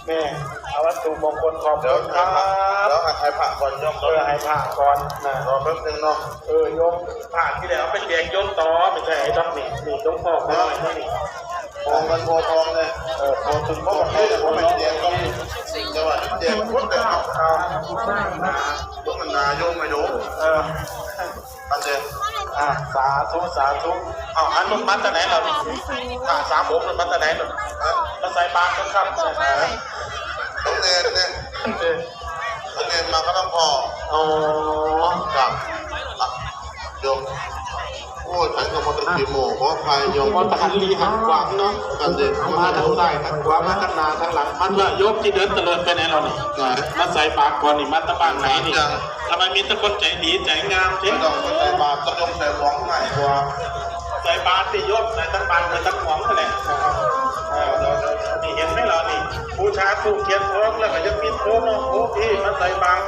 ແມ່ ເອົາວັດຖຸມົງຄົນຂອງເພິ່ນ ດຽວໃຫ້ພະ ດຽວໃຫ້ພະກ່ອນໂຍມ ເອີ ໃຫ້ພະກ່ອນນະ ລໍແປັບໜຶ່ງເນາະ ເອີ ໂຍມ ພະທີ່ແລ້ວເອົາໄປແຈກໂຍມຕໍ່ ໄມ່ໃຊ່ດອກນີ້ ນີ້ ຫຼວງພໍ່ຂ້ອຍນ້ອຍນີ້ ຂໍເງິນຂໍທອງເດ້ ເອີ ຂໍເງິນຂໍທອງເດ້ ເອົາໄປແຈກກໍມີ ແຕ່ວ່າແຈກຄົນແລ້ວເນາະ ອ່າ ໂຍມມັນນາໂຍມມາໂຍມ ເອີ ອັນເດ ອ່າ ສາທຸ ສາທຸ ເອົາ ອັນນັ້ນມາແຕ່ໃດລະ ພະສາມອົງນັ້ນມາແຕ່ໃດລະ ມາໃສ່ບາດເພິ່ນຄັບ ຕ້ອງແມ່ນເດ້ ຕ້ອງແມ່ນມາກັບຫຼວງພໍ່ ອໍ ຄັບ ໂຍມ ໂອ້ຍ ໃຜກໍບໍ່ໄດ້ກິນໝູ່ ຂໍອະໄພໂຍມ ບໍ່ທັນລີຫັນກວ້າງເນາະ ອັນເດ ມາທາງຊ້າຍທາງຂວາ ມາທາງໜ້າທາງຫຼັງ ມັນວ່າໂຍມທີ່ເດີນຕະເລີດໄປແນວນີ້ ມາໃສ່ບາດກ່ອນນີ້ ມາແຕ່ບ້ານໃດນີ້ ທຳໄມມີແຕ່ຄົນໃຈດີໃຈງາມເດ້ ຕ້ອງໃສ່ບາດກະດົງໃສ່ຫວງໃຫ້ກວ່າ ໃສ່ບາດຕິໂຍມໃສ່ທັງບ້ານໃສ່ທັງຫວງນັ້ນແຫຼະ ເອີ ນີ້ເຫັນໄໝລະນີ້ ບູຊາທູບທຽນເທີງແລ້ວກໍຍັງມີໂທນ້ອງໂທພີ່ມາໃສ່ບາດ